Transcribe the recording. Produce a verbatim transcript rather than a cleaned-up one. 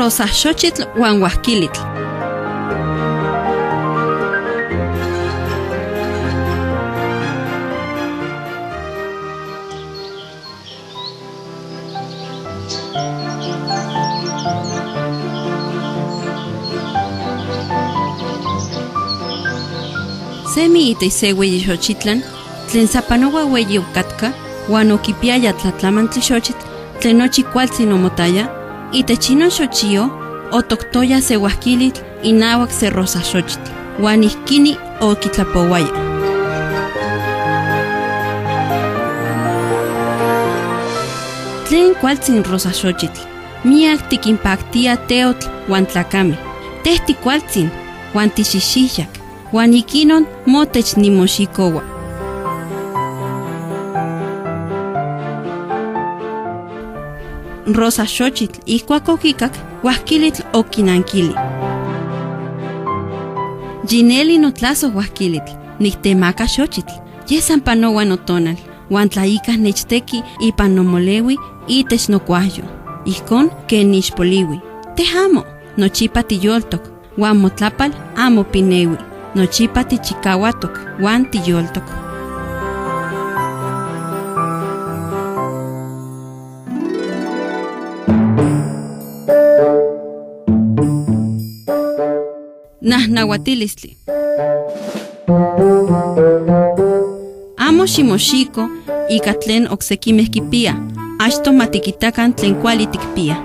Rosas xochitl uan uajkilitl. Semi itech se ueyi xochitlan tlen sapanoua ueyi okatka uan okipiaya tlatlamantli xochitl tlen nochi kualtsin omotaya. Itech inon xochio otoktoya se uajkilitl inauak se rosas xochitl uan ijkini okitlapouaya: Tlen kualtsin rosas xochitl, miak tikinpaktia teotl uan tlakamej. Tej tikualtsin uan tixixiyak, uan ikinon motech nimoxikoua. Rosas xochitl ijkuak okikak, uajkilitl okinankili: Yineli notlasoj uajkilitl, niktemaka xochitl, yej san panoua notonal, uan tla ikaj nechteki ipan nomoleui itech nokuajyo, ijkon ken nixpoliui. Tej amo, nochipa tiyoltok, uan motlapal amo pineui, nochipa tichikauatok uan tiyoltok. Najnauatilistli. Amo ximoxiko ika tlen oksekimej kipiaj, achtoj ma tikitakan tlen kuali tikpiaj.